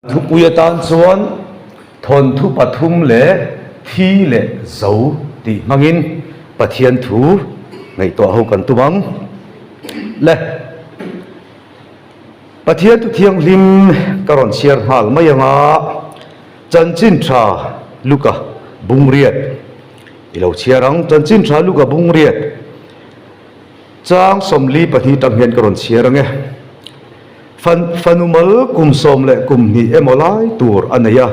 Thupui atan chuan thawnthu pathum leh thi leh zo tih hmangin Pathian thu ngaihtuah ho kan tum ang. Le, Pathian thu thianghlim ka rawn chhiar nghal mai ang a, Chanchin Tha Luka Bungriat i lo chhiar ang. Chanchin Tha Luka Bungriat Chang 42 tang hian ka rawn chhiar ang e. Fan, fanu mal kum 12 emaw lai tur a nei a,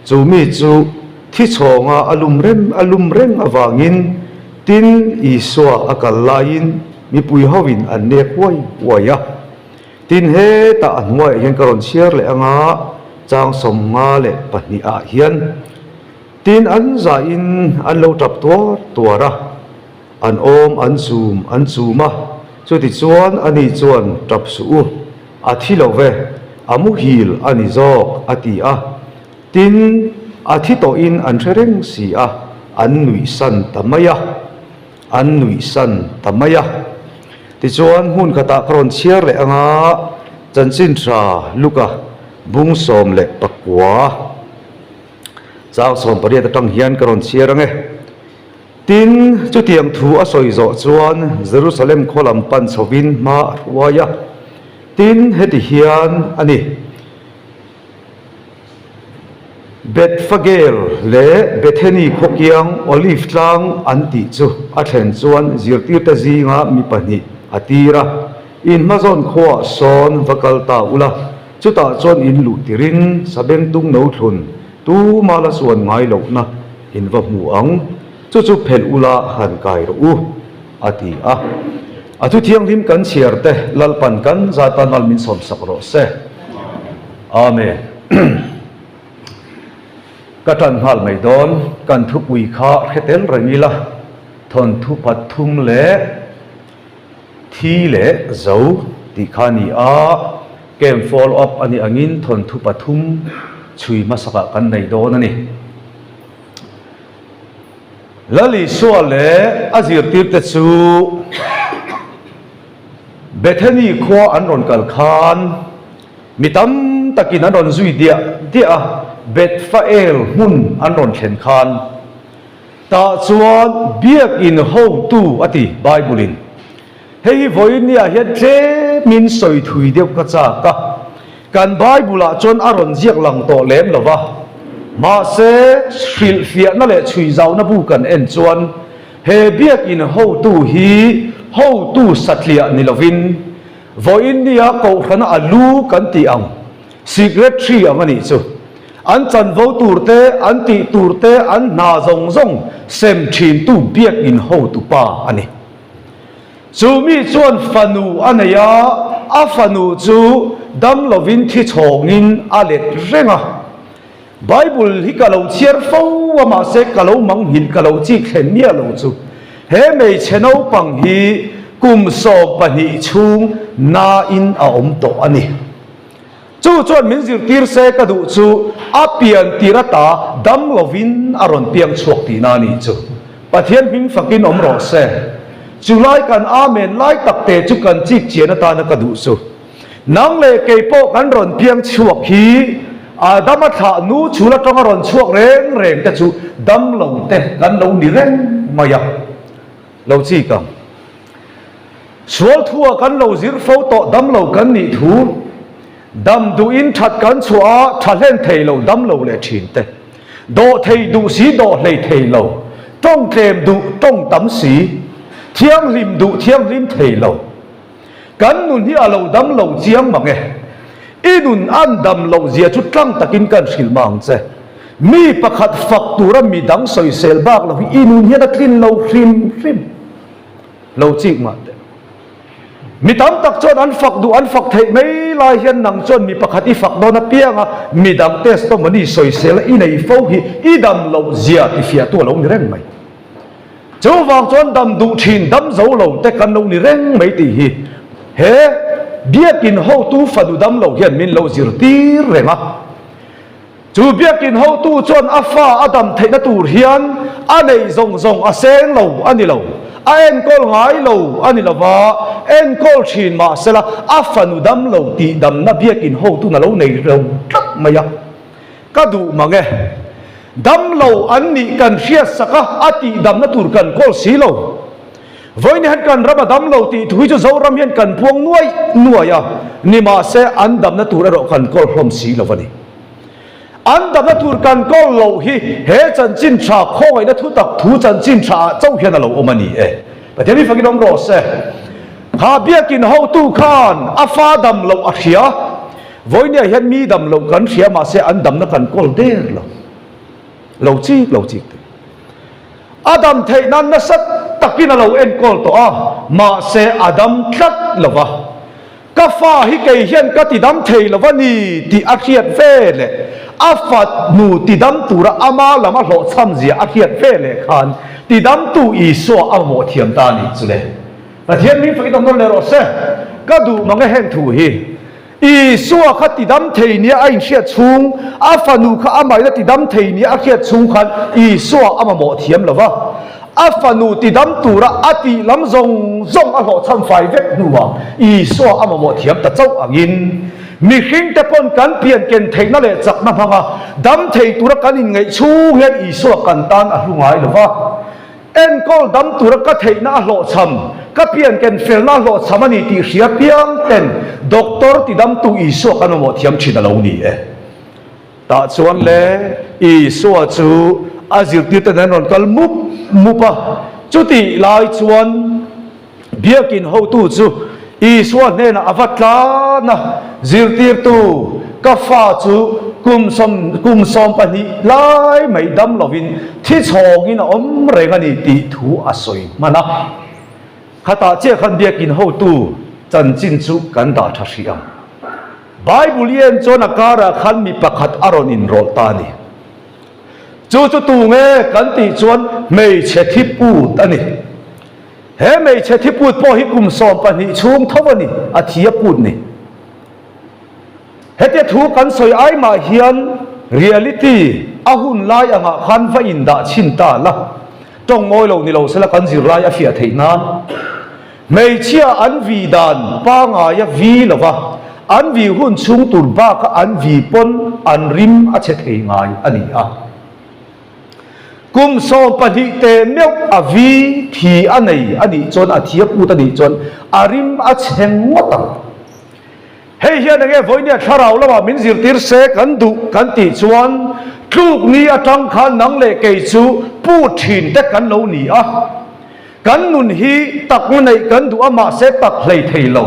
chu mi chu thi chhawnga a lum rem, a lum reng avangin tin Isua a kal laiin mipui hoin an nek huai huai a. Tin hetah a hnuaiah hian ka rawn chhiar leh ang a, chang 52 ah hian tin an zahin an lo tap tuar tuar a. An awm an chum an chum a, chutichuan ani chuan tap suh u, a thi lo ve, a muhil a ni zawk, a ti a. Tin, a thi tawhin an hre reng si a, an nuihsan ta mai a, an nuihsan ta mai a. Tichuan hmun khatah ka rawn chhiar leh ang a, Chanchin Tha Luka bung 19, chang 18 atang hian ka rawn chhiar ang e. Tin, chutiang thu a sawi zawh chuan Jerusalem khaw lam pan chhovin hma a hruai a. Tin, heti hian a ni, Bethfagel leh Bethany khaw kiang Olive tlang an tih chu a thlen chuan zirtirte zinga mi pahnih a tir a, In hmazawn khuaah sawn va kal ta ula, chutah chuan in luh tirin sabengtung no thlun tuma la suan ngai lohna In va hmu ang, chu chu phelh ula han kai rawh u, a ti a. A thu thianghlim kan chhiar te Lalpan kan zatan mal min sawmsak rawh se. Amen. Ka tan nghal mai dawn, kan thupui kha hre tel reng ila, thawnthu pathum leh thi leh zo tih kha a ni a, camp follow up a nih angin thawnthu pathum chhui hmasakah kan nei dawn a ni. Lal Isua leh a zirtirte chu Bethany khua an rawn kal khan mi tam takin an rawn zui diah diah a, Bethfael hmun an rawn thlen khan tah chuan biakin hotu a ti Bible-in. Hei hi vawinia hian tlemin sawi thui deuh ka chak a, kan Bible-ah chuan a rawn ziak lang tawh lem lo va, mahse hrilhfiahna leh chhuizauna bu kan en chuan he biakin hotu hi hotu satliah ni lovin vawinia kohhrana a lu kan tih ang secretary ang a nih chu. An chanvo tur te, an tih tur te, an hna zawng zawng sem thintu biakin hotu pa a ni. Chu mi chuan fanu a nei a, a fanu chu dam lovin thi chhawngin a let reng a. Bible hi ka lo chhiar fo a, mahse ka lo manghilh, ka lo chik thlen miah lo chu. He hmeichhe naupang hi kum 12 chhung nain a awm tawh a ni. Chu chuan min zirtir se ka duh chu a pian tir ata dam lovin a rawn piang chhuak tihna a nih chu. Pathian hming fakin awm rawh se. Chu lai kan Amen lai tak te chu kan chik chian atana ka duh chu. Nang leh kei pawh kan rawn piang chhuak hi Adama thlah nu chhul atanga rawn chhuak reng reng te chu dam lo te kan lo ni reng mai a. Lo chik ang. Sual thua kan lo zir fo tawh dam lo kan nih thu, dam duhin that kan chhuah a tha hlen thei lo dam lo leh thin te, dawh thei duh si dawh hlei thei lo, tawng tlem duh tawng tam si, thianghlim duh thianghlim thei lo. Kan nun hi a lo dam lo chiang mang e. I nun an dam loh zia chu tlang takin kan hrilh mah ang che. Mi pakhat fak tura mi dang sawisel bak lo hi i nun hian a tlin lo hrim hrim. Lo chik mah teh. Mi tam tak chuan an fak duh an fak theih mai lai hian nang chuan mi pakhat i fak dawn apiang a, mi dang testimony sawisel a i nei fo hi i dam loh zia tifiahtu a lo ni reng mai. Chuvang chuan dam duh thin dam zo lo te kan lo ni reng mai tih hi he biakin hotu fanu dam lo hian min lo zirtir reng a. Chu biakin hotu chuan a fa a dam theihna tur hian a neih zawng zawng a seng lo a ni lo. A enkawl ngai lo a ni lova, enkawl thin mahsela a fanu dam lo tih damna biakin hotun a lo nei lo tlat mai a. Ka duh mang e. Dam lo an nih kan hriat sak a, a tih damna tur kan kawl si lo. Vawiin hian kan ram a dam lo tih thu hi chu Zoram hian kan puang nuai nuai a, nimahse an damna tur erawh kan kawl hlawm si lo a ni. An damna tur kan kawl loh hi he chanchin tha khawngaihna thu tak thu chanchin tha ah chauh hian a lo awm a ni e. Pathian hi fakin awm rawh se. Kha biakin hotu khan a fa dam loh a hria. Vawinia hian mi dam loh kan hria mahse an damna kan kawl der lo. Lo chik lo chik teh. A dam theih nan nasa takin a lo enkawl tawh a, mahse a dam tlat lo va. Ka fa hi kei hian ka tidam thei lo va ni tih a hriat ve leh a fanu tidam tura ama lam a hlawhchham zia a hriat ve leh khan tidamtu Isua a mamawh thiam ta a nih chu le. Pathian hming fakin awm nawn leh rawh se. Ka duh mang e heng thu hi. Isua kha tidam thei nia a inhriat chhung, a fanu kha amahin a tidam thei nia a hriat chhung khan Isua a mamawh thiam lo va. A fanu tidam tura a tih lam zawng zawng a hlawhchham fai vek hnuah Isua a mamawh thiam ta chauh angin mihringte pawn kan pian ken theihna leh chakna hmanga dam thei tura kan inngaih chhung hian Isua kan tan a hlu ngai lo va. Enkawl dam tura ka theihna a hlawhchham, ka pian ken felna a hlawhchham a ni tih hria piang ten Doctor tidamtu Isua kan mamawh thiam thin a lo ni e. Tah chuan le Isua chu a zirtirte nen rawn kal mup mup a, chutih lai chuan Biakin hotu chu Isua hnenah a va tlan a, Zirtirtu, ka fa chu kum sawm kum 12 lai mai dam lovin thi chhawngin a awm reng a ni tih thu a sawi hman a. Khatah chiah khan biakin hotu chanchin chu kan dah tha hrih ang. Bible i en chuan a karah khan mi pakhat a rawn inrawlh ta a ni. Chu chu tu nge kan tih chuan hmeichhe thi put a ni. He hmeichhe thi put pawh hi kum 12 chhung tho a ni, a thi a put ni. Hetia thu kan sawi ai mah hian reality a hun lai angah khan va indah chhin ta la, tawng ngawi lo ni lo sela kan zirlai a fiah theih nan. Hmeichhia an vi dan pangaia vi lova an vi hun chhung tur baka an vi pawn an rim a chhe thei ngai a ni a. Kum 12 te meuh a vi thi a nei a nih chuan a thi a put a nih chuan a rim a chhe ngawt ang. Hei hian enge vawinia thlarau lamah min zirtir se kan duh kan tih chuan tluk ni atang khan nang leh kei chu put thin te kan lo ni a. Kan nun hi takna neih kan duh a mahse tak hlei thei lo.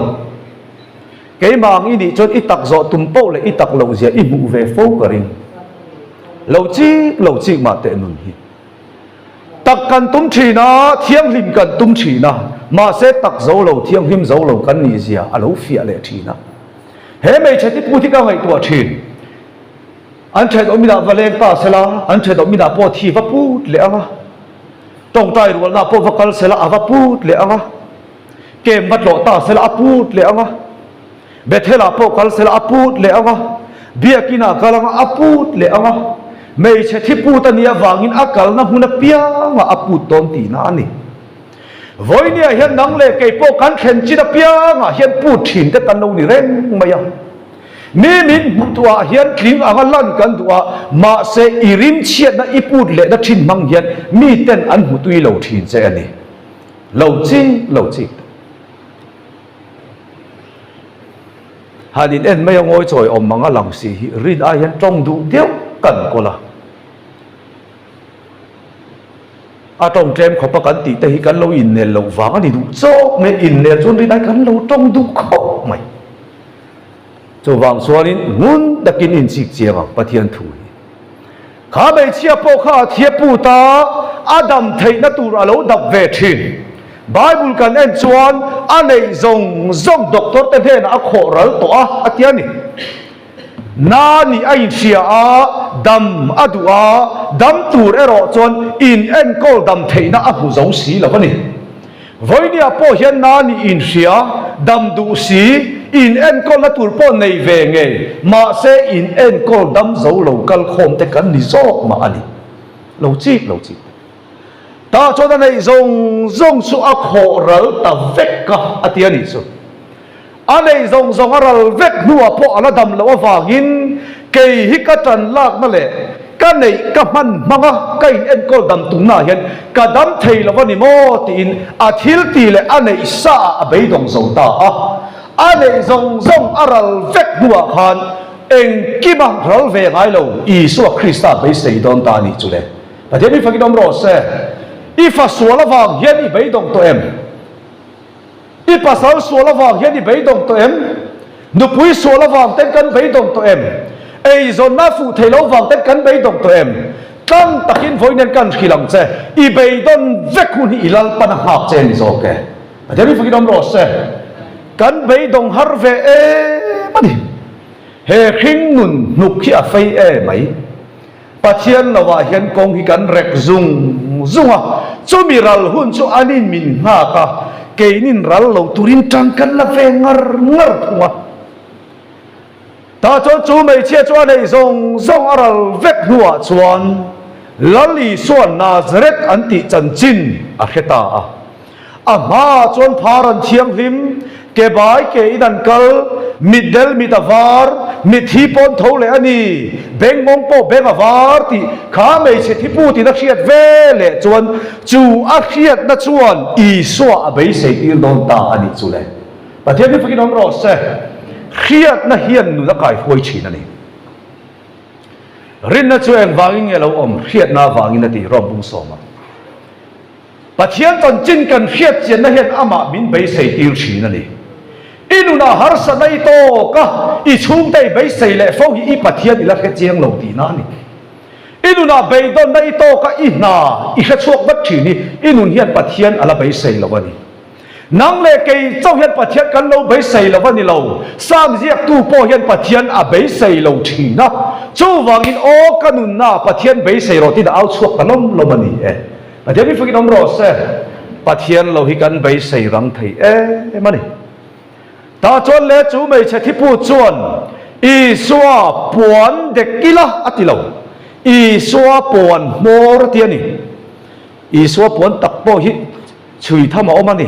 Keimah ang i nih chuan i tak zawh tum poh leh i tak loh zia i hmuh ve fo ka ring. Lo chik lo chik mah teh nun hi. Tak kan tum thin a, thianghlim kan tum thin a, mahse tak zo lo, thianghlim zo lo kan nih zia a lo fiah leh thin a. He hmeichhe tiput hi ka ngaihtuah thin. An thenawm inah va leng ta sela, an thenawm inah pawh thi va put leh ang a. Tawngtai rualna pawh va kal sela a va put leh ang a. Kem va tlawh ta sela a put leh ang a. Bethel-ah pawh kal sela a put leh ang a. Biakin-ah kal ang a, a put leh ang a. Hmeichhe thi put a nih avangin a kalna hmun apiangah a put dawn tihna a ni. Vawinia hian nang leh kei pawh kan thlen chin apiangah hian put thin te kan lo ni reng mai a. Mi min hmuh tuah hian tling anga lan kan duh a, mahse i rimchhiatna i put lehna thin hmang hian miten an hmu tui lo thin che a ni. Lo chik lo chik tawh. Han in en mai a ngawi chawi awm ang a lang si hi rin ai hian tawng duh deuh kan kawl a. A tawng tlem khawp a kan tih te hi kan lo innel loh vang a ni duh chawk mai, innel chuan rin ai kan lo tawng duh khawp mai. Chuvang chuanin ngun takin inchik chiang ang Pathian thu hi. Kha hmeichhia pawh kha a thia put a, a dam theihna tur a lo dap ve thin. Bible kan en chuan a neih zawng zawng doctor te hnenah a khawh ral tawh a, a ti a ni. Na nih a inhria a, dam a duh a, dam tur erawh chuan in enkawl dam theihna a hmu zo si lo a ni. Vawinia pawh hian na nih inhria, dam duh si, in enkawlna tur pawh nei ve ngei, mahse in enkawl dam zo lo kal khawm te kan ni zawk mah a ni. Lo chik lo chik. Tah chuan a neih zawng zawng chu a khawh ral ta vek a, a ti a nih chu. A neih zawng zawng a ral vek hnuah pawh a la dam loh avangin kei hi ka ṭan lakna leh ka neih ka hman hmanga ka in enkawl dam tumnaah hian ka dam thei lo a ni maw tiin a thil tih leh a neih saah a beidawng zo ta a. A neih zawng zawng a ral vek hnuah khan engkima ral ve ngai lo Isua Krista beisei dawn ta a nih chu le. Pathian mi fakin awm rawh se. I fa sual avang hian i beidawng tawh em? I pasal sual avang hian i beidawng tawh em? Nupui sual avang ten kan beidawng tawh em? Eizawnna fuh thei lo vang ten kan beidawng tawh em? Tlang takin vawiin hian kan hrilh ang che, i beidawn vek hun hi i Lalpan a nghak che a ni zawk e. Pathian mi fakin awm rawh se. Kan beidawng har ve em a ni. He hring nun hnuk hi a fei emai. Pathian lovah hian kawng hi kan rek zung zung a, chumi ral hun chu anin min nghak a, keinin ral lo turin tan kan la ve ngar ngar thung a. Tah chuan chu hmeichhia chu a neih zawng zawng a ral vek hnuah chuan Lal Isua Nazareth an tih chanchin a hre ta a. A hmaah chuan phar an thianghlim, ke bai ke in an kal, mitdel mit a var, mitthi pawn tho leh a ni, bengmawng pawh beng a var tih kha hmeichhe thipu tiin a hriat ve leh chuan chu a hriatna chuan Isua a beisei tir dawn ta a nih chu le. Pathian hi fakin awm rawh se, hriatna hian nun a kaihruai thin a ni. Rinna chu engvangin nge lo awm? Hriatna avangin a ti, Rom bung sawma. Pathian chanchin kan hriat chianna hian amah min beisei tir thin a ni. I nunah harsatna i tawk a, i chhungte i beisei leh fo hi i Pathian i la hre chiang lo tihna a ni. I nunah beidawnna i tawk a, i hna i hre chhuak vat thin hi i nun hian Pathian a la beisei lo a ni. Nang leh kei chauh hian Pathian kan lo beisei lo a ni lo. Psalm ziaktu pawh hian Pathian a beisei lo thin a. Chuvangin aw ka nunna Pathian beisei rawh tiin a au chhuak ta lawm lawm a ni e. Pathian mi fakin awm rawh se. Pathian lo hi kan beisei rang thei em a ni. Tah chuan le chu hmeichhe thipu chuan Isua puan dek ila a ti lo. Isua puan hmawr a ti a ni. Isua puan tak pawh hi chhui tham a awm a ni.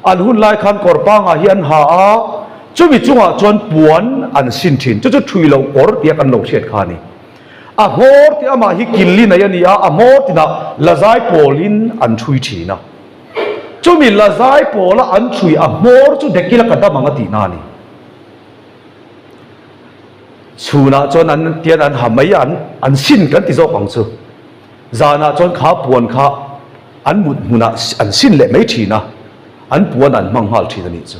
An hun lai khan kawr pangah hi an ha a, chumi chungah chuan puan an sin thin. Chu chu thui loh kawr tia kan lo hriat kha a ni. A hmawr tih amah hi killi nei a ni a, a hmawr tinah lazai pawlin an thui thin a. Chumi lazai pawla an thui a hmawr chu dekila ka dam ang a tihna a ni. Chhunah chuan an tian an ha mai a, an sin kan ti zawk ang chu. Zanah chuan kha puan kha an mut hmunah an sin leh mai thin a, an puan an hmang nghal thin a nih chu.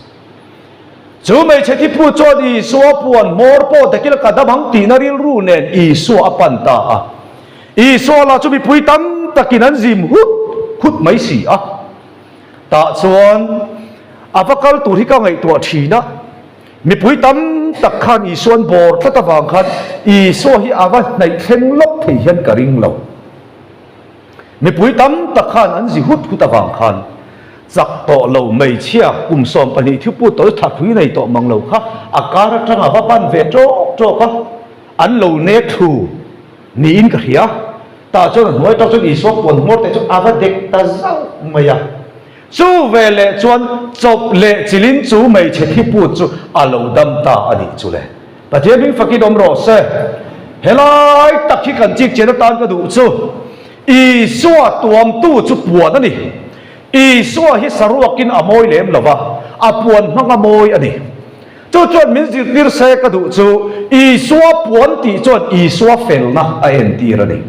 Chu hmeichhe thipu chuan Isua puan hmawr pawh takin ka dam ang tihna rilru nen Isua a pan ta a. Isua lah chu mipui tam takin an zim hut hut mai si a. Tah chuan a va kal tur hi ka ngaihtuah thin a. Mipui tam tak khan Isua an bawr tlat avang khan Isua hi a va hnaih thleng lawk thei hian ka ring lo. Mipui tam tak khan an zi hut hut avang khan chak tawh lo hmeichhia kum 12 thipu tawi tha thui nei tawh mang lo kha a kar atang a va ban ve tawk tawk a, an lo nek thu niin ka hria. Tah chuan a hnuai tawk chuan Isua puan hmawr te chu a va dek ta zauh mai a. Chu veleh chuan chawp leh chilin chu hmeichhe thiput chu a lo dam ta a nih chu le. Pathian hming fakin awm rawh se. Helai tak hi kan chik chian atan ka duh chu Isua tuamtu chu puan a ni. Isua hi saruakin a mawi lem lo va, a puan hmang a mawi a ni. Chu chuan min zirtir se ka duh chu Isua puan tih chuan Isua felna a entir a ni.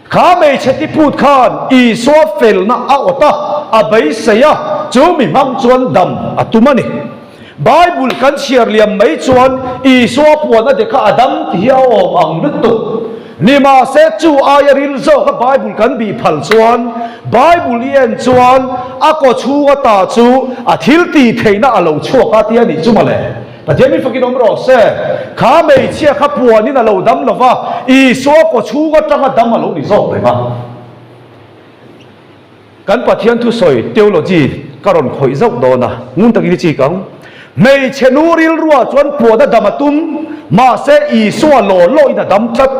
Kha hmeichhe tiput khan Isua felna a awt a, a beisei a, chu mi hmang chuan dam a tum a ni. Bible kan chhiar liam mai chuan Isua puan a dekha a dam ti hi a awm ang lutuk. Nimahse chu aia ril zawka Bible kan bih phal chuan Bible i en chuan a kaw chhung ata chu a thil tih theihna a lo chhuak a ti a nih chu mawle. Pathian mi fakin awm rawh se. Kha hmeichhia kha puanin a lo dam lo va, Isua kaw chhung atanga dam a lo ni zawk reng a. Kan Pathian thusawi, theology, ka rawn khawih zauh dawn a, ngun takin i chik ang. Hmeichhe nu rilruah chuan puan a dam a tum, mahse Isua law lawin a dam tlat.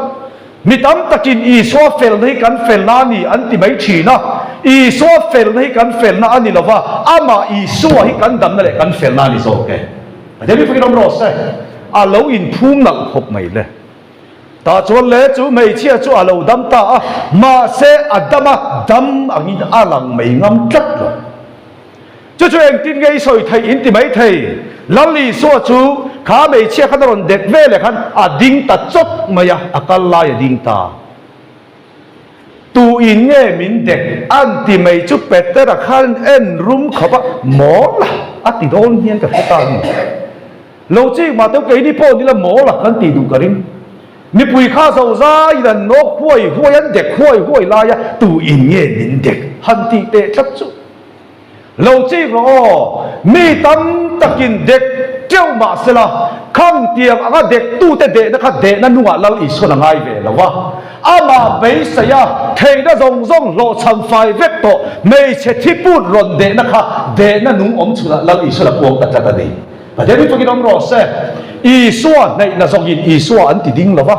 Mi tam takin Isua felna hi kan felna a ni an ti mai thin a. Isua felna hi kan felna a ni lo va, amah Isua hi kan damna leh kan felna a ni zawk e. Pathian mi fakin awm rawh se. A lo inphum nalh khawp mai le. Tah chuan le chu hmeichhia chu a lo dam ta a, mahse a dam a, dam angin a lang mai ngam tlat lo. Chu chu engtin nge i sawi theih in ti mai thei? Lal Isua chu kha hmeichhia khan a rawn dek ve leh khan a ding ta chawt mai a, a kal lai a ding ta. Tu in nge min dek an ti mai chu Petera khan en rum khawp a, Mawl a, a ti dawn hian ka hre ta a ni. Lo chik mah teuh keini pawh nila mawl a kan tih duh ka ring. Mipui kha zozaiin an nawk huai huai an dek huai huai lai a, tu in nge min dek han tih teh tlat chu. Lo chik rawh aw, mi tam takin dek teuh mah sela, khang tiang anga dektute dehna kha dehna nungah Lal Isuan a ngai ve lo a. Amah beisei a, theihna zawng zawng hlawhchham fai vek tawh hmeichhe thiput rawn dehna kha dehna nung awm chhunah Lal Isuan a puang ta tlat a ni. Pathian hi fakin awm rawh se. Isua hnaihna zawngin Isua an ti ding lo va.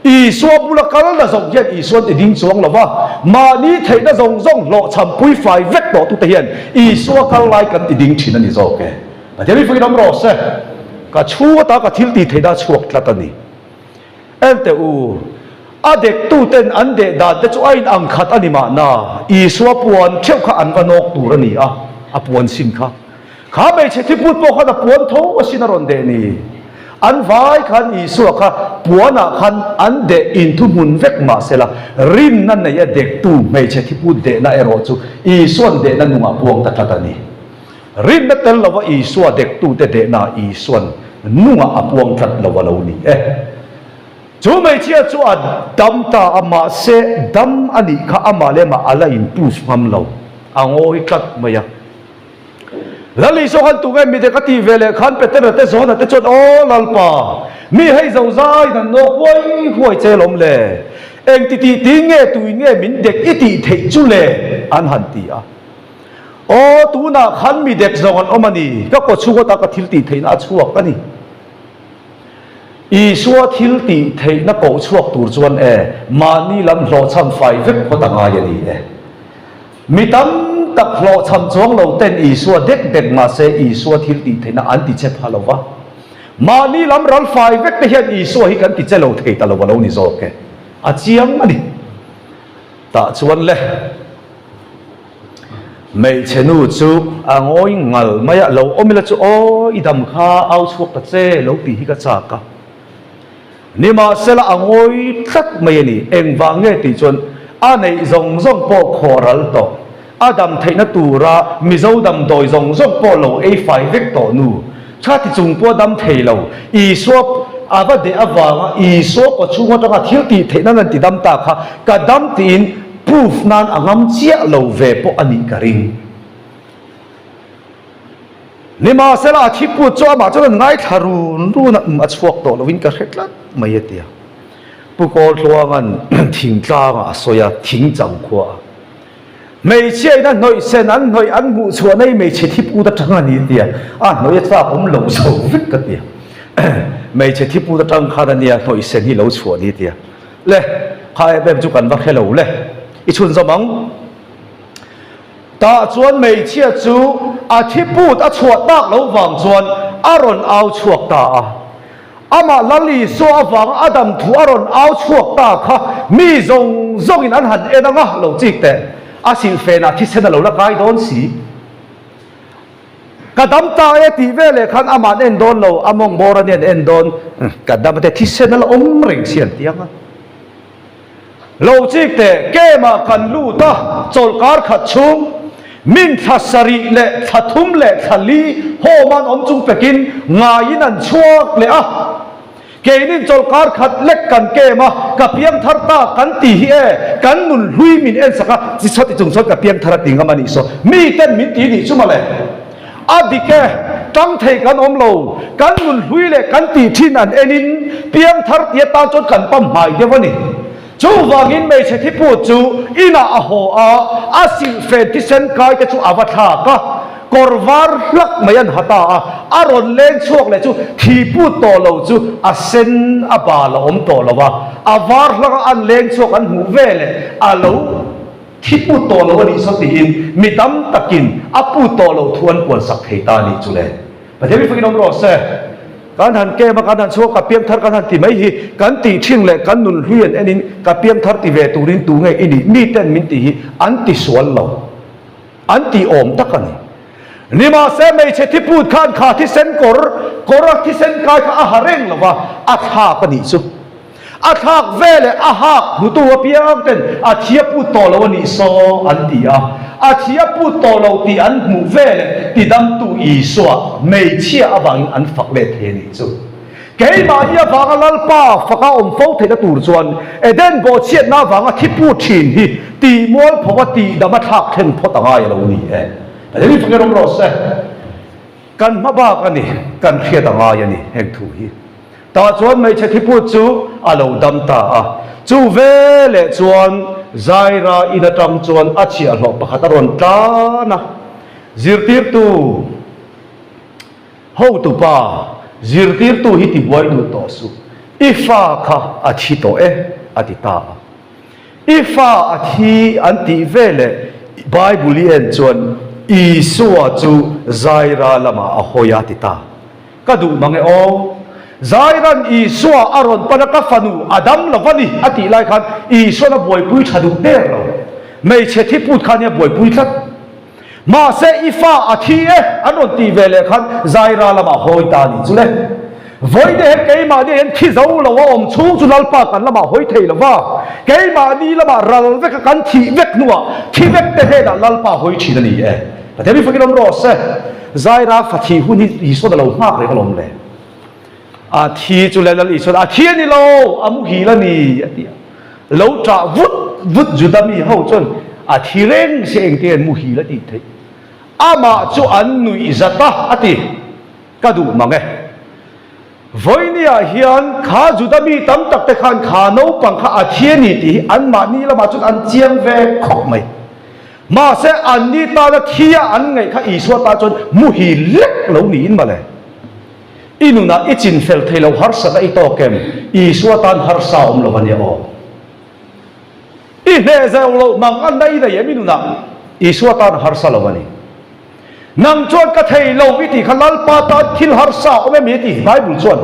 Isua bula kalna zawng hian Isua an ti ding chuang lo va. Mahni theihna zawng zawng hlawhchham pui fai vek tawh tute hian Isua kal lai kan ti ding thin a ni zawk e. Pathian hi fakin awm rawh se. Ka chhung ata ka thil tih theihna a chhuak tlat a ni. Enteh u, a dektuten an deh dan te chu a in ang khat a ni mahna, Isua puan theuh kha an va nawk tur a ni a, a puan sin kha. Kha hmeichhe thiput pawh khan a puan tho asin a rawn deh ni. An vai khan Isua kha puanah khan an deh inthuhmun vek mahsela, rinna nei a dektu hmeichhe thiput dehna erawh chu Isua'n dehna nungah puang ta tlat a ni. Rinna tel lova Isua dektute dehnaah Isua'n nungah a puang tlat lo a lo ni e. Chu hmeichhia chu a dam ta a, mahse dam a nih kha amah leh amah a la in-proof ngam lo, a ngawi tlat mai a. Lal Isua khan tunge midek a tih ve leh khan Petera te Johana te chuan, Aw Lalpa, mi hei zo zaiin an nawk huai huai che lawm le? Engti tih tin nge tuin nge min dek i tih theih chu le? an han ti a. Aw tunah khan midek zawng an awm a ni, ka kawchhung ata ka thil tih theihna a chhuak a ni. Isua thil tih theihna koh chhuak tur chuan e, mahni lam hlawhchham fai vek phawt a ngai a ni e. Mi tam tak hlawhchham chuang lo ten Isua dek dek mahse Isua thil tih theihna an ti che pha lo va. Mahni lam ral fai vek te hian Isua hi kan ti che lo thei ta lo a lo ni zawk e. A chiang a ni. Tah chuan le hmeichhe nu chu a ngawi ngal mai a, lo awm ila chu aw i dam kha au chhuak ta che lo tih hi ka chak a. Nimahsela a ngawi tlat mai a ni. Engvang nge tih chuan a neih zawng zawng pawh khawh ral tawh, a dam theihna tura Mizo damdawi zawng zawng pawh lo ei fai vek tawh nu, tha ti chung pawh a dam thei lo. Isua a va deh avanga Isua kawchhung atanga thil tih theih nan an ti dam ta kha ka dam tiin proof nan a ngam chiah lo ve pawh a nih ka ring. Nimahsela a thiput chu amah chuan an ngaithla run run a, umm a chhuak tawh lovin ka hre tlat mai a ti a. Pu Kawltluanga'n thingtlangah a sawi a, thing chang khua a. Hmeichhia in a hnawih sen an hnawih an hmuh chhuah nei hmeichhe thiput atang a ni a ti a, a hnawih a tlak awm lo zo vek ka ti a. Hmeichhe thiput atang khan a nia hnawih sen hi lo chhuah ni a ti a. Le, kha em em chu kan va hre lo le, i chhunzawm ang. Tah chuan hmeichhia chu a thiput a chhuah tak loh vang chuan a rawn au chhuak ta a. Amah Lal Isua avanga a dam thu a rawn au chhuak ta kha mi zawng zawngin an han en ang a, lo chik teh. A silhfenah thisen a lo la kai dawn si. Ka dam ta e tih veleh khan amah an en dawn lo, a mawng bawr a nia an en dawn, ka dam te thisen a la awm reng si an ti ang a. Lo chik teh, Camp-ah kan lut a, chawlhkar khat chhung, min thla sarih leh thla thum leh thla li home-a an awm chung pekin ngaiin an chhuak leh a. Keinin chawlhkar khat lek kan camp a, ka piangthar ta kan ti hi e, kan nun hlui min ensak a, chi chawt i chung chuan ka piangthar a ti ngam a nih saw, miten min ti nih chu mawle. A dik e, tang thei kan awm lo, kan nun hlui leh kan tih thin an enin piangthar ti atan chuan kan pam hmai deuh a ni. Chuvangin hmeichhe thiput chu inah a haw a, a silhfen thisen kai te chu a va thlak a, kawr var hlak mai an ha ta a, a rawn leng chhuak leh chu thiput tawh lo chu a sen a bal a awm tawh lo a, a var hlak a an leng chhuak an hmuh veleh a lo. Thi put tawh lo a nih saw tiin mi tam takin a put tawh loh thu an puansak thei ta a nih chu le. Pathian mi fakin awm rawh se. Kan han kem a, kan han chhuak, ka piangthar kan han ti mai hi kan tih thin leh kan nun hlui an enin ka piangthar ti ve turin tu nge i nih miten min tih hi an ti sual lo. An tih awm tak a ni. Nimahse hmeichhe thiput khan kha thisen kawr, kawr a thisen kai kha a ha reng lo va, a thlak a nih chu. A thlak veleh a hak hmutu apiang ten a thi a put tawh lo a nih saw an ti a. A thi a put tawh lo tih an hmuh veleh tidamtu Isua hmeichhia avangin an fak let thei a nih chu. Keimahni avanga Lalpa faka awm fo theihna tur chuan Eden bawhchhiatna avanga thi put thin hi tih mualpho a tihdam a thlak thlen phawt a ngai a lo ni e. Pathian in fakin awm rawh se. Kan hma bak a ni, kan hriat a ngai a ni heng thu hi. Tah chuan hmeichhe thiput chu a lo dam ta a. Chu veleh chuan Zaira in atang chuan a chhiahhlawh pakhat a rawn tlan a, Zirtirtu, Hotupa, zirtirtu hi tibuai duh tawh suh, i fa kha a thi tawh e, a ti ta a. I fa a thi an tih veleh Bible i en chuan Isua chu Zaira lamah a hawi a ti ta. Ka duh mang e aw. Zairan Isua a rawn pan a, ka fanu a dam lo va ni a tih lai khan Isuan a buaipui tha duh der lo. Hmeichhe thi put khan hi a buaipui tlat. Mahse i fa a thi e an rawn tih ve leh khan Zaira lamah hawi ta a nih chu le. Vawiin hian keimahni ah hian thi zo lo a awm chhung chu Lalpa kan lamah hawi thei lo va, keimahni lamah ral veka kan thih vek hnuah thi vek te hnenah Lalpa hawi thin a ni e. Pathian mi fakin awm rawh se. Zaira fa thih hun hi Isuan a lo nghak reng alawm le. A thi chu le Lal Isuan a thi a ni lo, a muhil a ni a ti a. Lo ṭah vut vut Juda mi ho chuan a thi reng se engte an muhil a tih theih. Amah chu an nuih zat a, a ti. Ka duh mang e. Vawinia hian kha Juda mi tam tak te khan kha naupang kha a thi a ni tih hi anmahni lamah chuan an chiang ve khawp mai. Mahse anni tana thi a an ngaih kha Isua tan chuan muhil lek lo niin mawle. I nunah i chin fel thei lo harsatna i tawk em? Isua tan harsa awm lo a nia aw. I hneh zeuh loh mang a nai nei em i nunah? Isua tan harsa lo a ni. Nang chuan ka thei lo i tih kha Lalpa tan thil harsa awm em i tih Bible chuan.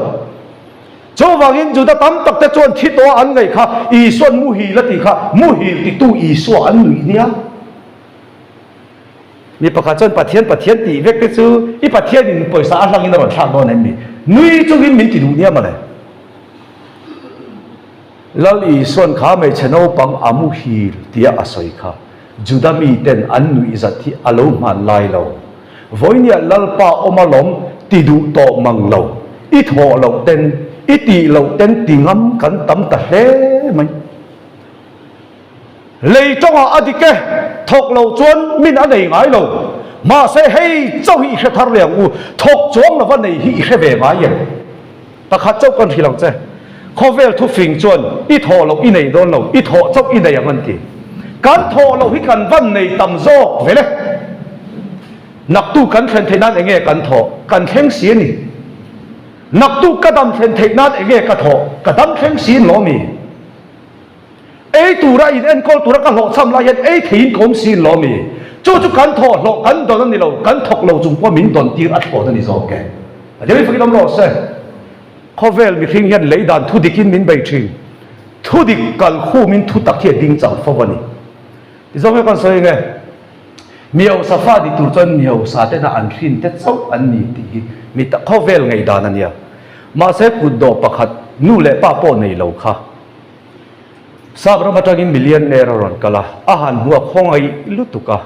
Chuvangin Juda tam tak te chuan thi tawha an ngaih kha Isua'n muhil a tih kha muhil titu Isua an nuih nia. Mi pakhat chuan Pathian Pathian tih vek te chu i Pathianin pawisa a hlangin a rawn thlak dawn em ni? Nui chungin min ti duh nia mawle. Lal Isua'n kha hmeichhe naupang a muhil tia a sawi kha Juda miten an nuih zat hi a lo hman lai lo. Vawinia Lalpa awm alawm ti duh tawh mang lo, i thawh loh ten, i tih loh ten ti ngam kan tam ta hle mai. Lei tawngah a dik e, thawk lo chuan min a nei ngai lo. Mahse hei chauh hi i hre thar leh ang u, thawk chuang lova nei hi i hre ve ngai em? Pakhat chauh kan hrilh ang che, khawvel thufing chuan i thawh loh i nei dawn lo, i thawh chauh i nei ang an ti. Kan thawh loh hi kan van nei tam zawk vel e. Naktu kan thlen theih nan enge kan thawh? Kan thleng si a ni. Naktu ka dam thlen theih nan enge ka thawh? Ka dam thleng si in lawm i. Ei tura in enkawl tura ka hlawhchham lai hian ei theiin ka awm si in lawm i. Chu chu kan thawh hlawh kan dawn a ni lo, kan thawk lo chung pawh min dawn tir a thlawn a ni zawk e. Pathian hi fakin awm rawh se. Khawvel mihring hian lei dan thu dikin min bei thin. Thu dik kal khumin thu tak hi a ding chang fo a ni. Tizawng hi kan sawi eng e? Mihausa fa ni tur chuan mihausa tena an hrin te chauh an ni tih hi mi khawvel ngaihdan a nia. Mahse kutdawh pakhat nu leh pa pawh nei lo kha. Sap ram atangin millionaire a rawn kal a, a han hmu a khawngaih lutuk a,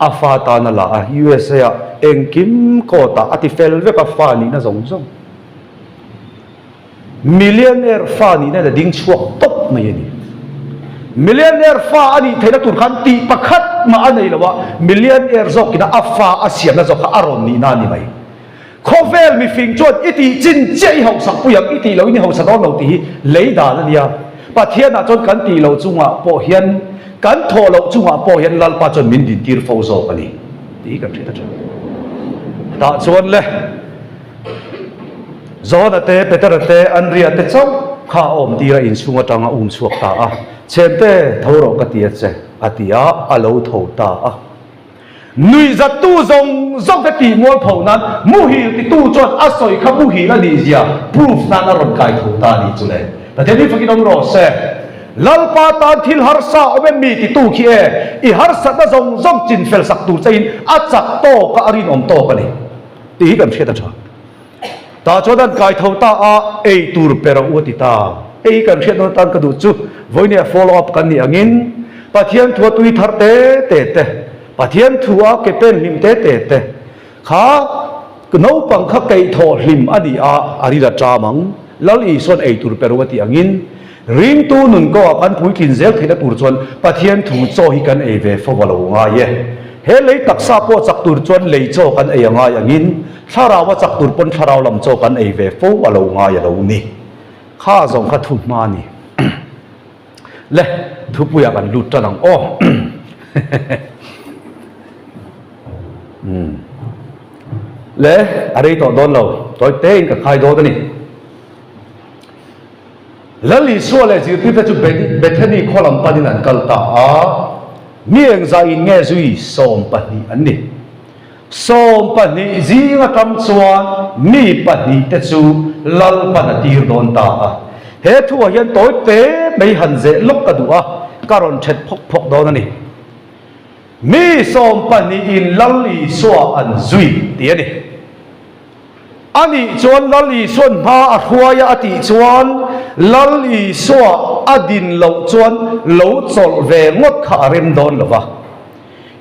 a fa tan a la a, USA ah engkim court ah a ti fel vek a fa nihna zawng zawng. Millionaire fa nihna in a ding chhuak tawp mai a ni. Millionaire fa a nih theihna tur khan tih pakhat mah a nei lo a, millionaire zawkina a fa a siamna zawk kha a rawn nihna a ni mai. Khawvel mifing chuan i tih chin chiah i hausak pui ang, i tih loin i hausa dawn lo tih hi lei dan a nia. Pathianah chuan kan tih loh chungah pawh hian, kan thawh loh chungah pawh hian Lalpa chuan min dintir fo zawk a ni tih hi kan hriat a tha. Tah chuan le, Johana te, Petera te, Andria te chauh kha a awmtir a, inchhung atanga um chhuak ta a, Chhemte, tho rawh ka ti a che. a ti a, a lo tho ta a. Nuihzattu zawng zawng te tih mualpho nan muhil titu chuan a sawi kha muhil a nih zia proof nan a rawn kai tho ta a nih chu le. Pathian hi fakin awm rawh se. Lalpa tan thil harsa awm em mi titu khi e, i harsatna zawng zawng chinfel sak tur chein a chak tawk a, a rinawm tawk a ni tih hi kan hriat a tha. Tah chuan an kai tho ta a, ei tur pe rawh u a ti ta. Hei hi kan hriat nawn atan ka duh chu, vawinia follow up kan nih angin Pathian thua tui thar te te te, Pathian thua ke pen hlim te te te kha naupang kha keih thawh hlim a ni a, a ril a ṭam ang. Lal Isuan ei tur pe rawh u a tih angin ringtu nun kawngah kan puitlin zel theihna tur chuan Pathian thu chaw hi kan ei ve fo a lo ngai e. He lei taksa pawh chak tur chuan lei chaw kan ei a ngai angin Thlarau a chak tur pawn thlarau lam chaw kan ei ve fo a lo ngai a lo ni. Kha zawng kha thu hma ni. Le, thupuiah kan lut tan ang aw. Le, a rei tawh dawn lo, tawi tein ka khai dawn a ni. Lal Isua leh zirtirte chu Bethany khaw lam panin an kal ta a, mi engzah in nge zui 12 an ni. 12 zing aṭang chuan mi pahnihte chu Lalpan a tir dawn ta a. He thuah hian tawi te mai han zeh lawk ka duh a, ka rawn ṭhet phawk phawk dawn a ni. Mi sawmpahnihin Lal Isua an zui tih a ni. Anih chuan Lal Isua'n hma a hruai a a tih chuan Lal Isua a din loh chuan lo chawlh ve ngawt kha a rem dawn lo va.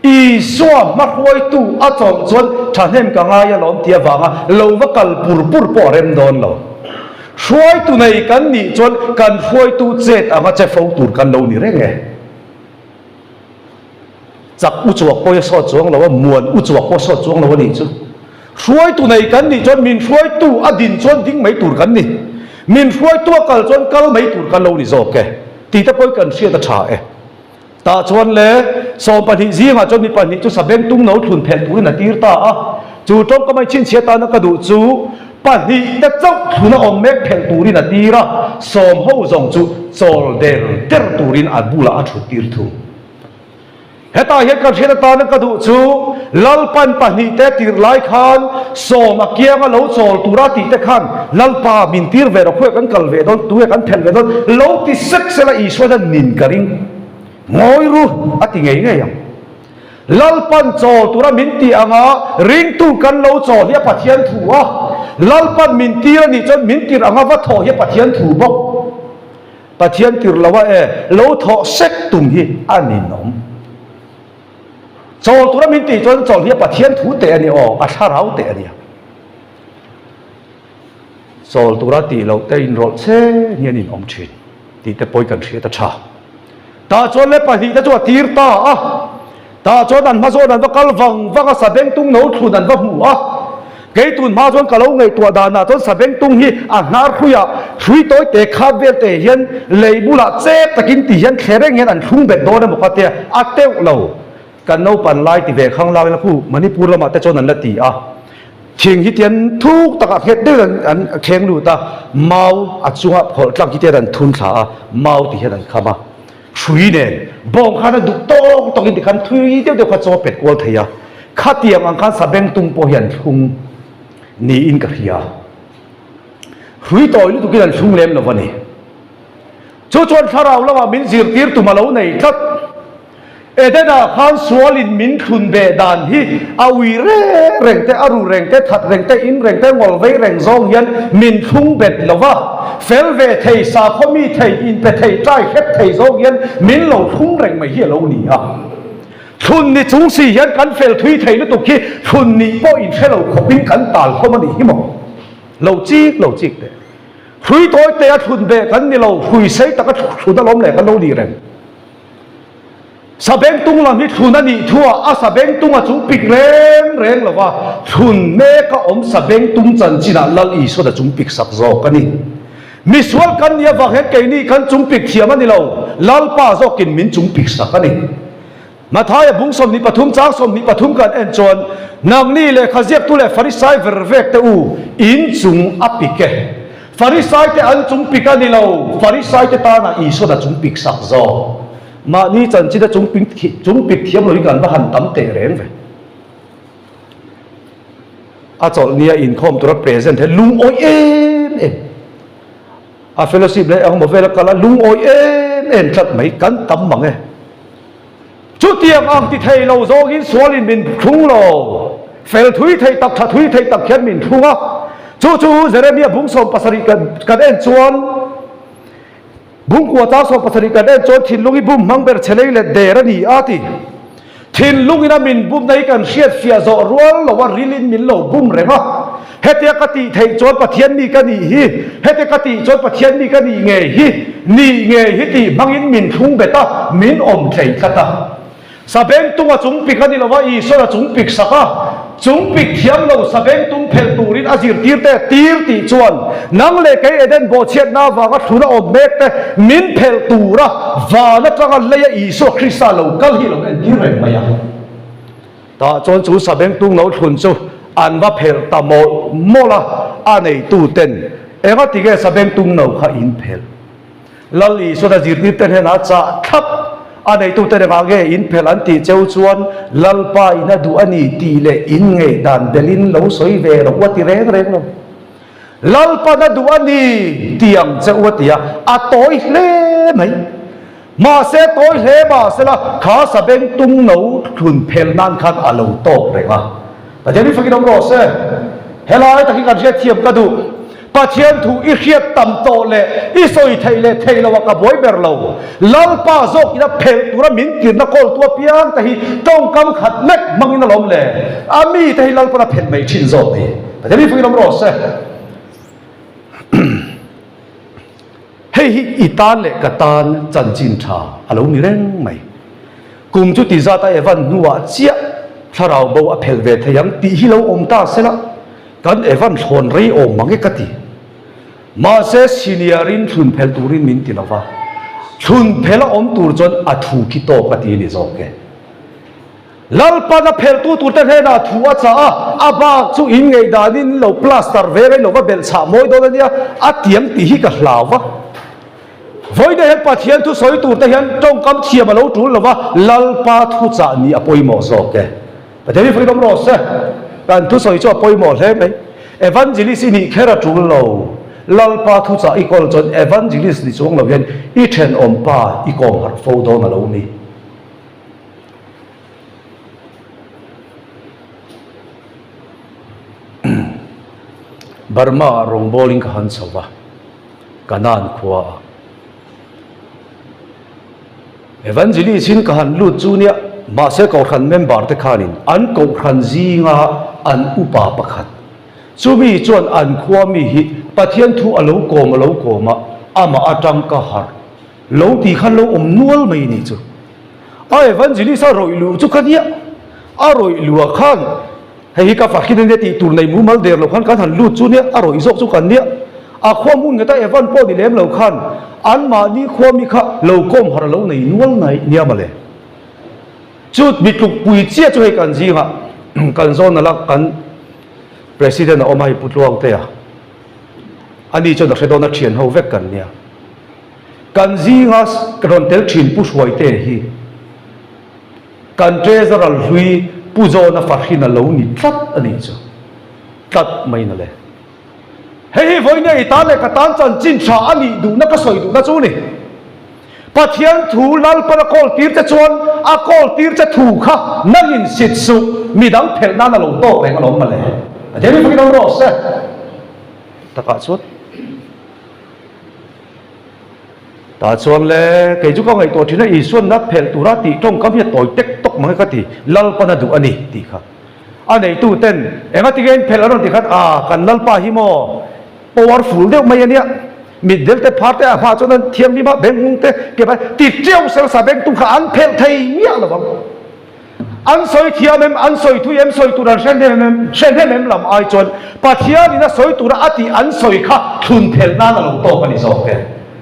Isua hma hruaitu a chawlh chuan thahnem ka ngai alawm tih avanga lo va kal pur pur pawh a rem dawn lo. Hruaitu nei kan nih chuan kan hruaitu chet anga che fo tur kan lo ni reng e. Chak u chuak pawh i sawt chuang lo a, muan u chuak pawh sawt chuang lo a nih chu. Hruaitu nei kan nih chuan min hruaitu a din chuan ding mai tur kan ni. Min hruaitu a kal chuan kal mai tur kan lo ni zawk e. Tih te pawh i kan hriat a tha e. Tah chuan le 12 zingah chuan mi pahnih chu sabeng tung no thlun phelh turin a tir ta a. Chu tawngka mai chhinchhiah tana ka duh chu pahnih te chauh thlun a awm mek phelh turin a tir a, sawm ho zawng chu chawl der der turin a bulah a thut tir thung. Hetah hian kan hriat atana ka duh chu Lalpan pahnih te tir lai khan sawm a kianga lo chawl tura tih te khan Lalpa min tir ve rawh khuaih kan kal ve dawn tunge kan phelh ve dawn lo ti sek sela Isua hian nin ka ring ngawi ru a ti ngei ngei ang. Lalpan chawl tura min tih anga ringtu kan lo chawl hi a Pathian thu a, Lalpan min tir a nih chuan min tir anga va thawh hi a Pathian thu bawk. Pathian tir lo a e, lo thawh sek tum hi a ninawm. Chawl tura min tih chuan chawl hi a Pathian thu teh a ni aw, a thlarau teh a nia. Chawl tura tih loh te inrawlh che hi a ninawm thin tih te pawhin kan hriat a tha. Tah chuan le pahnihte chu a tir ta a, tah chuan an hma zawn an va kal vang vang a, sabengtung no thlun an va hmu a. Kei tun hma chuan ka lo ngaihtuah danah chuan sabengtung hi a hnar hruiah hrui tawi te khat vel te hian lei bulah chep takin ti hian thle reng hian an thlung bet dawn emaw kha tia a teuh lo. Kan naupan lai ti ve khang lak ila khu Manipur lamah te chuan an la ti a. Thing hi tian thuk takah nghet deuhin an an kheng lut a, mau a chunga phawlh tlak hi tian an thun thla a, mau ti hian an kham a, hrui nen bawng khan a duk tawk tawkin tikhan thui deuh deuh kha chaw pet kual thei a, khatiang ang khan sabengtung pawh hi an thlung niin ka hria. Hrui tawi lutukin an thlung lem lo a ni. Chu chuan thlarau lamah min zirtir tum a lo nei tlat. Edena khan sualin min thlun ve dan hi a ui reng reng te, a ru reng te, that reng te, in reng te, ngawl vei reng zawng hian min thlung bet lo va. Fel ve thei, sakhaw mi thei, inpe thei, ṭai hrep thei zawng hian min lo thlung reng mai hi a lo ni a. Thlun ni chung si hian kan fel thui thei lutuk hi thlun nih pawh inhre lo khawpin kan tal hlawm a nih hi maw? Lo chik lo chik teh. Hrui tawi te a thlun ve kan ni lo, hrui sei taka thlun alawm leh kan lo ni reng. Sabengtung lam hi thlun a nih thuah a sabengtung a chung pik reng reng lo va, thlun mek a awm sabengtung chanchinah Lal Isuan a chung pik sak zawk a ni. Misual kan nih avang hian keini kan chung pik thiam a ni lo, Lalpa zawkin min chung pik sak a ni. Mathaia bung 23 chang 23 kan en chuan, Nangni lehkha ziaktu leh Farisai ver vek te u, in chung a pik e. Farisai te an chung pik a ni lo, Farisai te tana Isuan a chung pik sak zawk. Mahni chanchina chungpik thiam loin kan va han tam teh reng ve. A chawlhnia inkhawm tura present hi lungawi em em. A fellowship leh engemaw vela kal a lungawi em em tlat mai kan tam mang e. Chutiang ang ti thei lo zawngin sualin min thlung lo. Fel thui thei tak, tha thui thei tak hian min thlung a. Chu chu Jeremia bung 70 kan en chuan Bungkua chang 70 kan en chuan thinlung hi bum hmang ber che lei leh der a ni a ti. Thinlungin a min bumna hi kan hriat fiah zawh rual lo a rilin min lo bum reng a. Hetia ka tih theih chuan Pathian mi ka nih hi, hetia ka tih chuan Pathian mi ka nih ngei hi, nih ngei hi tih hmangin min thlung bet a, min awm tlei tlat a. Sabengtung a chungpik a ni lo a, Isuan a chungpik sak a, chungpik thiam lo sabengtung phelh turin a zirtirte a tir tih chuan nang leh kei Eden bawhchhiatna avanga thlun a awm mek te min phelh tura van atanga leia Isua Krista lo kal hi lo entir reng mai a. Tah chuan chu sabengtung lo thlun chu an va phelh ta mawlh mawlh a, a neituten engatinge sabengtung no kha in phelh? Lal Isuan a zirtirte hnenah chah thlap a neitute engah nge in phelh an tih cheu chuan Lalpa in a duh a ni tih leh in ngaihdan belin lo sawi ve rawh u a ti reng reng lo. Lalpan a duh a ni ti ang che u a ti a, a tawi hle mai. Mahse tawi hle mahsela kha sabeng tung no thlun phelh nan khan a lo tawk reng a. Pathian hi fakin awm rawh se. Helai tak hi kan hriatthiam ka duh. Pathian thu i hriat tam tawh leh i sawi theih leh theih loh ah ka buai ber lo. Lalpa zawk ina phelh tura min tirna kawltu apiang te hi tawngkam khat lek hmangin a lawm le. A mi te hi Lalpan a phelh mai thin zawk ni. Pathian hi fakin awm rawh se. Hei hi i tan leh ka tan chanchin tha a lo ni reng mai. Kum chu ti zat a Evan hnuah chiah thlarau bo a phelh ve thei ang tih hi lo awm ta se la, kan Evan thlawn rei awm mang e ka ti. Mahse senior in thlun phelh turin min ti lo va, thlun phelh a awm tur chuan a thu khi tawk a ti a ni zawk e. Lalpan a phelhtu turte hnenah thu a chah a, a bak chu in ngaihdanin lo plaster ve rei lova belh chhah mawi dawn a nia, a tiang tih hi ka hlau va. Vawiin hian Pathian thu sawi turte hian tawngkam thiam a lo tul lova, Lalpa thu chah nih a pawimawh zawk e. Pathian hi freedom rawh se. Kan thu sawi chu a pawimawh hle mai. Evangelist i nih kher a tul lo. Lalpa thu chah i kawl chuan evangelist ni chuang lo hian i thenawm pa i kawm harh fo dawn a lo ni. Burma ah rawngbawlin ka han chho va, Kanan khua ah. Evangelist in ka han lut chu nia, mahse kohhran member te khanin an kohhran zinga an upa pakhat, chumi chuan an khua mi hi Pathian thu a lo kawm a lo kawm a, amah atang ka harh lo tih khan lo awm nual mai ni chu. A evangelist a rawih luh chu ka nia, a rawih luh ah khan hei hi ka fahrin ania tih tur nei mumal der lo khan kan han lut chu nia, a rawih zawk chu kan nia. A khua hmun nghet a evan pawh ni lem lo khan anmahni khua mi kha lo kawm harh a lo nei nual mai nia mawle. Chu mi tlukpui chiah chu hei kan zingah kan zawn nalh a, kan president a awm a hei Pu Tluangtea, ani chuan a hre dawn a thian ho vek kan nia. Kan zinga rawn tel thin Pu Hruaite hi kan Treasurer hlui Pu Zawna fahrin a lo ni tlat a nih chu. Tlat mai na le. Hei hi vawiin i tan leh ka tan chanchin tha a nih duhna ka sawi duhna chu ni. Pathian thu Lalpan a kawl tir che chuan a kawl tir che thu kha nangin sit suh midang phelh nan a lo tawk reng alawm mawle. Pathian hi fakin awm rawh se. Takah chuan. Tah chuan le, kei chu ka ngaihtuah thin a, Isuan nat phelh tura tih tawngkam hi a tawi tek tawk mang e ka ti, Lalpan a duh a ni tih kha. A neitu ten enga tinge in phelh an rawn ti khan, ah kan Lalpa hi maw powerful deuh mai a nia, mitdel te phar te a hma chuan an thianghlim a, beng te ke bai ti teuh sel sa beng tum kha an phelh thei miah lo vang. An sawi thiam em, an sawi thui em, sawi tur an hre hnem em, hre hnem em lam ai chuan Pathianin a sawi tura a tih an sawi kha thlun phelh nan a lo tawk a ni zawk e.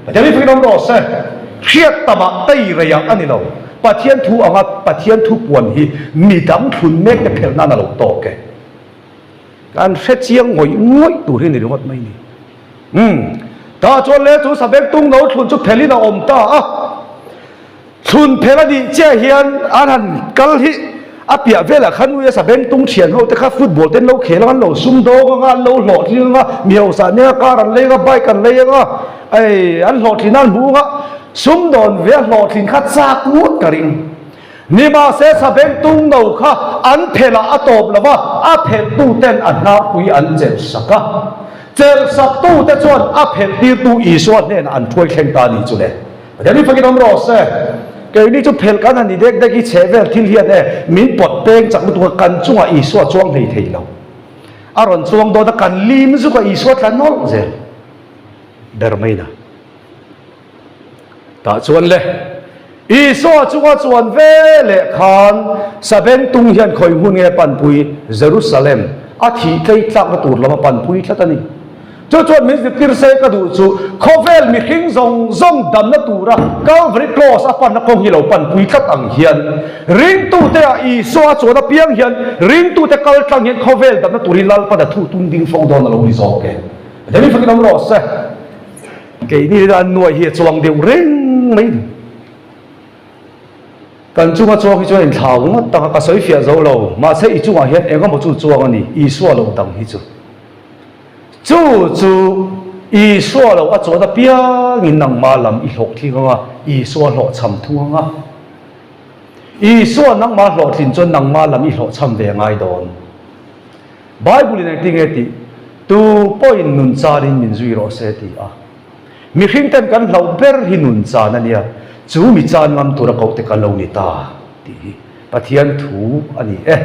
Pathian hi fakin awm rawh se. Hriat tamah tei reiah a ni lo. Pathian thu anga Pathian thu puan hi midang thlun mek te phelh nan a lo tawk e. Kan hre chiang ngawih ngawih tur hi ni ringawt mai ni. Umm. Tah chuan le chu Sabengtung no thlun chu phelhin a awm ta a. Thlun phelh a nih chiah hian an han kal hi a piah velah khan ui a sabengtung thian ho te kha football te an lo khel anga an lo sumdawng anga an lo hlawhtling anga mi hausa nen a car an lei anga bike an lei anga ei an hlawhtlin a an hmu anga sumdawn ve a hlawhtlin kha chak ngawt ka ring. Nimahse sabengtung no kha an phelh ah a tawp lo va, a phelh tu ten a hnarpui an chelh sak a. Chelh sak tu te chuan a phelh tirtu Isua hnenah an thuai thleng ta a nih chu le. Pathian hi fakin awm rawh se. Keini chu phelh kan han ni dek dek i chhe vel thil hian e min pawt peng chak lutuk a kan chungah Isua chuang hlei thei lo. A rawn chuang dawn a kan lim zuk a Isua tla nawlh zel ber mai na. Tah chuan le Isua chunga chuan ve leh khan Sabengtung hian khawi hmun nge panpui Jerusalem a thih tlei tlakna tur lam a panpui tlat a ni. Chu chuan min zirtir se ka duh chu khawvel mihring zawng zawng damna tura Calvary Cross a panna kawng hi lo panpui tlat ang hian ringtute ah Isua a chuan apiang hian ringtute kal tlang hian khawvel damna turin Lalpan a thu tung ding fo dawn a lo ni zawk e. Pathian fakin awm rawh se. Keini hi an nuai hi a chuang deuh reng mai ni. Kan chunga chuang hi chuan inthlau ngawt tak a, ka sawi fiah zo lo. Mahse i chungah hian eng emaw chu chuang a ni, Isua lo dang hi chu. Chu chu Isua lo a chuan apiangin nangmah lam i hlawhtling anga, Isua hlawhchham thung anga. Isua nangmah hlawhtlin chuan nangmah lam i hlawhchham ve ngai dawn. Bible in engtin nge tih? Tu pawhin nun chanin min zui rawh se ti a. Mihring ten kan hlauh ber hi nun chan a nia, chu mi chan ngam tura koh te kan lo ni ta tih hi Pathian thu a ni e.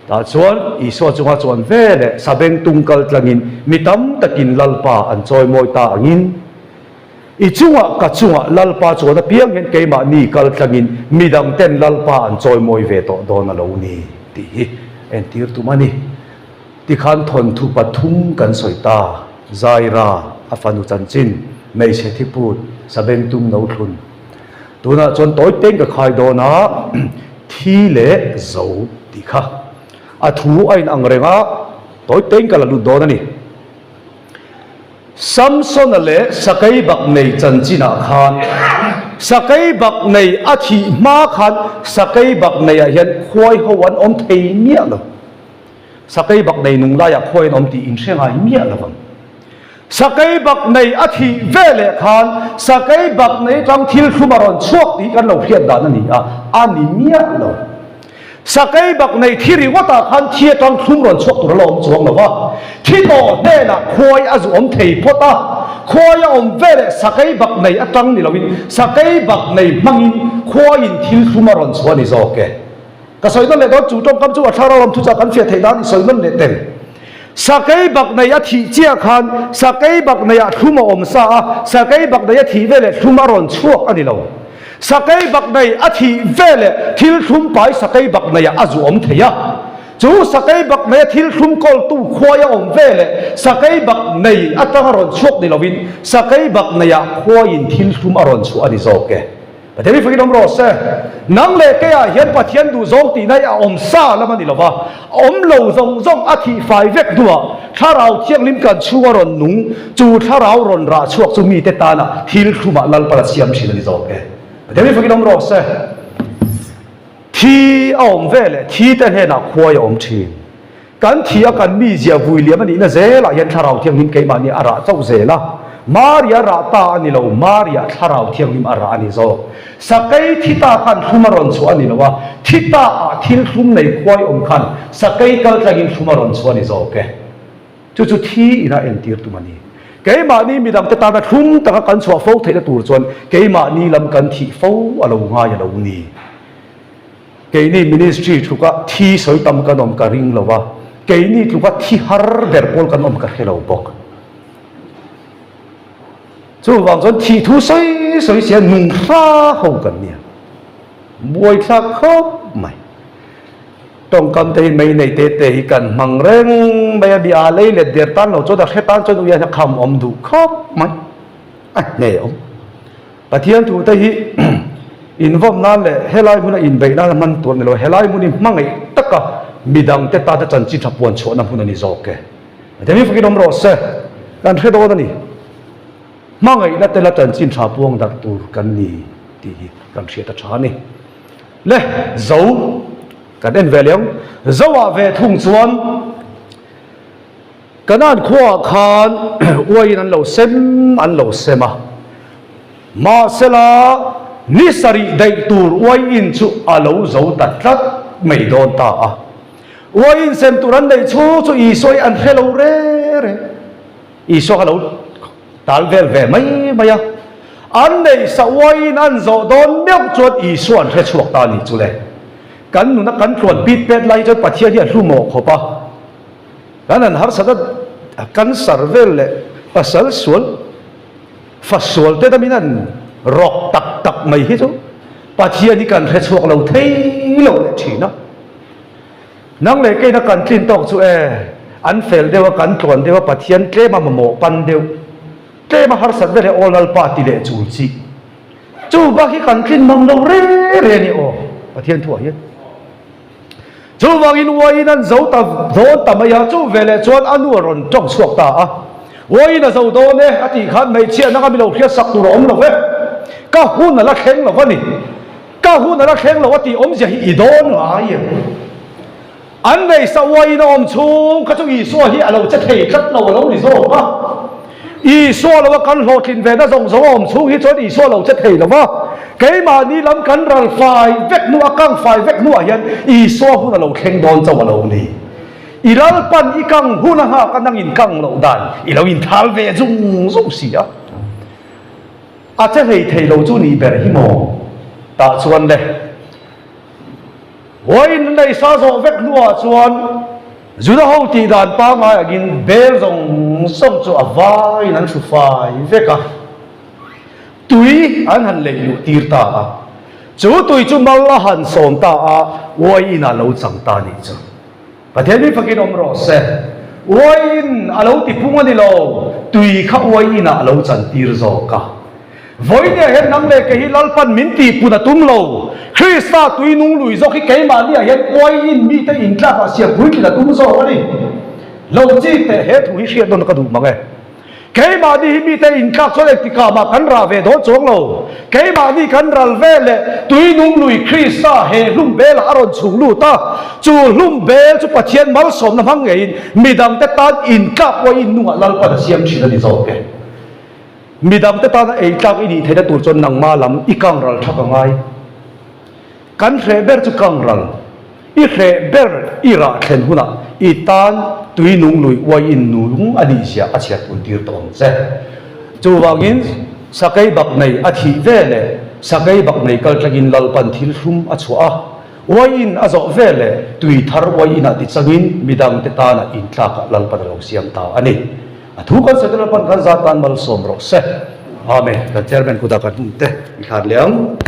Tah chuan Isua chunga chuan ve leh sabengtung kal tlangin mi tam takin Lalpa an chawimawi ta angin, I chungah ka chungah Lalpa chuan apiang hian keimahni kal tlangin midang ten Lalpa an chawimawi ve tawh dawn a lo ni tih hi entir tum a ni. Tikhan thawnthu pathum kan sawi ta, Zaira, a fanu chanchin, hmeichhe thiput, sabengtung no thlun. Tunah chuan tawi teng ka khai dawn a, thi leh zo tih kha a thu a inang reng a, tawi teng ka la lut dawn a ni. Samsona leh Sakeibaknei chanchinah khan Sakeibaknei a thih hma khan Sakeibakneiah hian khuai ho an awm thei miah lo. Sakeibaknei nung laiah khuai an awm tih inhre ngai miah lo vang. Sakeibaknei a thih veleh khan Sakeibaknei atang thil thlum a rawn chhuak tih hi kan lo hriat dan a ni a, a ni miah lo. Sakeibaknei thi ringawtah khan thi atang thlum rawn chhuak tur a la awm chuang lo va, thi tawh hnenah khuai a zu awm thei phawt a, khuai a awm veleh sakeibaknei atang ni loin sakeibaknei hmangin khuaiin thil thlum a rawn chhuah a ni zawk e. Ka sawi nawn leh dawn, chu tawngkam chu a thlarau lam thuchah kan fiah theih nan i sawi nawn leh tel. Sakeibaknei a thih chiah khan sakeibakneiah thlum a awm sa a, sakeibaknei a thih veleh thlum a rawn chhuak a ni lo. Sakeibaknei a thih veleh thil thlum pai sakeibakneiah a zu awm thei a. Chu sakeibaknei a thil thlum kawltu khuai a awm veleh sakeibaknei atang a rawn chhuak ni lovin sakeibakneiah khuaiin thil thlum a rawn chhuah a ni zawk e. Pathian hi fakin awm rawh se. Nang leh keiah hian Pathian duhzawng tihna hi a awm sa lam a ni lo va, awm lo zawng zawng a thih fai vek hnuah Thlarau Thianghlim kan chhunga rawn nung, chu Thlarau rawn rah chhuak chu mite tana thil thlumah Lalpan a siam thin a ni zawk e. Pathian hi fakin awm rawh se. Thi a awm ve leh thi te hnenah khuai a awm thin. Kan thi a kan mizia vui liam a nihna zelah hian Thlarau Thianghlim keimahni a rah chauh zel a. Maria rah ta a ni lo, Maria Thlarau Thianghlim a rah a ni zawk. Sakei thi ta khan thlum a rawn chhuah a ni lo a, thi ta ah thil thlum nei khuai awm khan sakei kal tlangin thlum a rawn chhuah a ni zawk e. Chu chu thi ina entir tum a ni. Keimahni midangte tana thlum taka kan chhuah fo theihna tur chuan keimahni lam kan thih fo a lo ngai a lo ni. Keini ministry tluka thi sawi tam kan awm ka ring lo a, keini tluka thi har ber pawl kan awm ka hre lo bawk. Chuvang chuan thih thu sawi sawi sia nung hra ho kan nia. Buaithlak khawp mai. Tawngkam te hi mei nei te te hi kan hmang reng mai a, mi a lei let der tan lo chuan a hre tan chuan uian a kham awm duh khawp mai. A hne awm. Pathian thu te hi invawm nan leh helai hmuna inbeih nan a hman tur a ni lo, helai hmun hi hmangaih taka midang te tana chanchin tha puan chhuahna hmun a ni zawk e. Pathian hi fakin awm rawh se, kan hre dawn a ni. Hmangaihna tela chanchin tha puang darh tur kan ni. tih hi kan hriat a tha a ni. Le, Zo kan en ve leh ang. Zoah ve thung chuan Kanaan khuaah khan uaiin an lo sem an lo sem a, mahsela ni sarih daih tur uaiin chu a lo zo ta tlat mai dawn ta a. Uaiin sem tur an neih chhung chu Isua hi an hre lo re re. Isua kha lo tal vel ve mai mai a. An neih sa uaiin an zawh dawn meuh chuan Isua an hre chhuak ta a ni chu le. Kan nuna kan tluan pit pet lai chuan Pathian hi a hlu mawh khawp a. Kan han harsat a, cancer vel leh pasal sual, fa sual te damin an rawk tak tak mai hi chu Pathian hi kan hre chhuak lo thei lo leh thin a. Nang leh keina kan tlin tawk chu e, an fel deuh a, kan tluan deuh a, Pathian tlem a mamawh pan deuh, tlem a harsat vel hi aw Lalpa ti leh chul chi. Chu bak hi kan tlin mang lo re re a ni aw Pathian thuah hian. Chuvangin uaiin an zo ta dawn ta mai a, chu veleh chuan a nu a rawn tawng chhuak ta a. Uaiin a zo dawn e a tih khan hmeichhia nanga mi lo hriat sak tur a awm lo ve. Ka hun a la thleng lo a ni. Ka hun a la thleng lo a tih awmzia hi i dawn ngai em? An neisa uaiin a awm chhung kha chu Isua hi a lo che thei tlat lo a lo ni zawk a. Isua lo a kan hlawhtlin ve na zawng zawng a awm chhung hi chuan Isua lo che thei lo va. Keimahni lam kan ral fai vek hnu a kang fai vek hnuah hian Isua hun a lo thleng dawn chauh a lo ni. I Lalpan i kang hun a nghak a nangin kang loh dan i lo inthal ve zung zung si a. A che hlei thei lo chu nih ber hi maw? Tah chuan le. Uain nei sa zawh vek hnuah chuan Juda ho tih dan pangngai angin bel zawng zawng chu a vaiin an hru fai vek a, tui an han leih luh tir ta a. Chu tui chu mal a han sawm ta a, uain a lo chang ta nih chu. Pathian mi fakin awm rawh se. Uaiin a lo ti pung a ni lo, tui kha uaiinah a lo chantir zawk a. Vawinia hian nang leh kei hi Lalpan min tihpun a tum lo. Krista tui nung lui zawk hi keimahniah hian uaiin mite intlakah siam puitlin a tum zawk a ni. Lo chi teh he thu hi hriat nawn ka duh mang e. Keimahni hi mite intlak chuan engtikah mah kan rah ve dawn chuang lo. Keimahni kan ral ve leh tui nung lui Krista he hlum belah a rawn chhung lut a. Chu hlum bel chu Pathian malsawmna hmang ngeiin midangte tan intlak uaiin nungah Lalpan a siam thin a ni zawk e. Midangte tana eitlak i nih theihna tur chuan nangma lam i kang ral thak a ngai. Kan hreh ber chu kang ral. I hreh ber i rah thlen hunah i tan tui nung lui uai in nung a nih zia a chhiat pun tir tawh ang che. Chuvangin sakei bak nei a thih ve leh sakei bak nei kal tlangin Lalpan thil thlum a chhuah a, uai in a zawh ve leh tui thar uai inah ti changin midangte tana intlakah Lalpan a lo siam ta a ni. A thu kan sawi te Lalpan kan zat tan malsawm rawh se. Amen. Kan Chairman kutah kan hmun te i thlan leh ang.